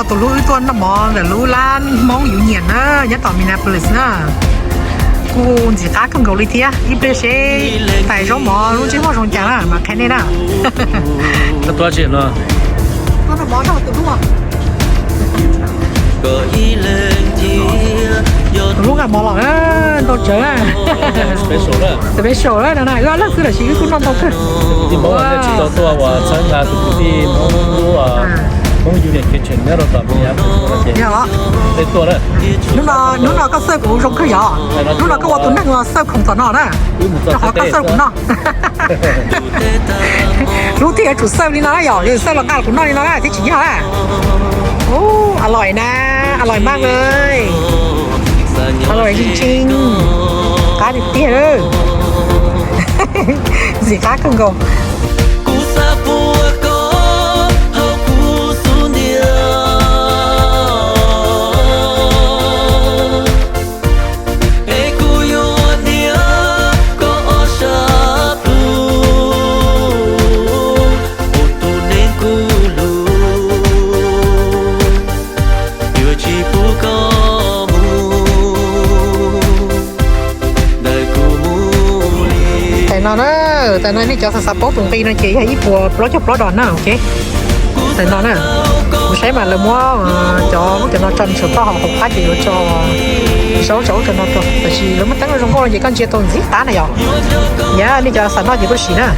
Tus hlub wb tuaj noj mov ntawm lub lab Hmoob yus nyiam na, nyob tom Minneapolis na. Kuj ntxim qab kawg nkaus li thiab, ib pliag seb tais zaub mov lub ntsej muag zoo cas na mas qhia nej na. Tus hlub nqa mov los na, ntau tsawv na. Special na no na, wb ob leeg xwb los sis wb kuj noj ntau kawg. Tij Hmoob tsis tau tuaj ua txhawb nqa tus kwv tij Hmoob, Hmoob Union Kitchen nyob rau tom Minneapolis ces, nej tuaj na. Hnub no koj xawj kuv zoo kawg yog, hnub no koj ua tus neeg xawj khoom tom no na, rau qhov koj xawj kuv noj. Hlub thiaj yuav tsum xawj li no na yom, yuav xawj los nqa kuv noj li no na thiaj tsim nyog na. Ua lawm na, ua lawm maj lawm, ua lawm ntsis, qab tiag tiag. Ntxim qab kawg nkaus. Kuv xav puag koj hauv kuv xub ntiag, es kuv yuav hnia koj ob sab plhu, ua tus neeg kuv hlub, yuav tsis pub koj mus, ntawm kuv mus li. Tais no na, tais no nej cov xav xav paub tus nqi no ces yog ib puas plaub caug plaub dos na, ok. Tais no na, kuv saib mas lawv muab cov, muab cov no tso saum toj hauv qab ces yuav tso zaub rau ub rau no rau, tab sis lawv muab teeb zoo nkauj no ces koj ntsia tau ntxim qab na yom. Yog nej cov xav noj ces tuaj sim na.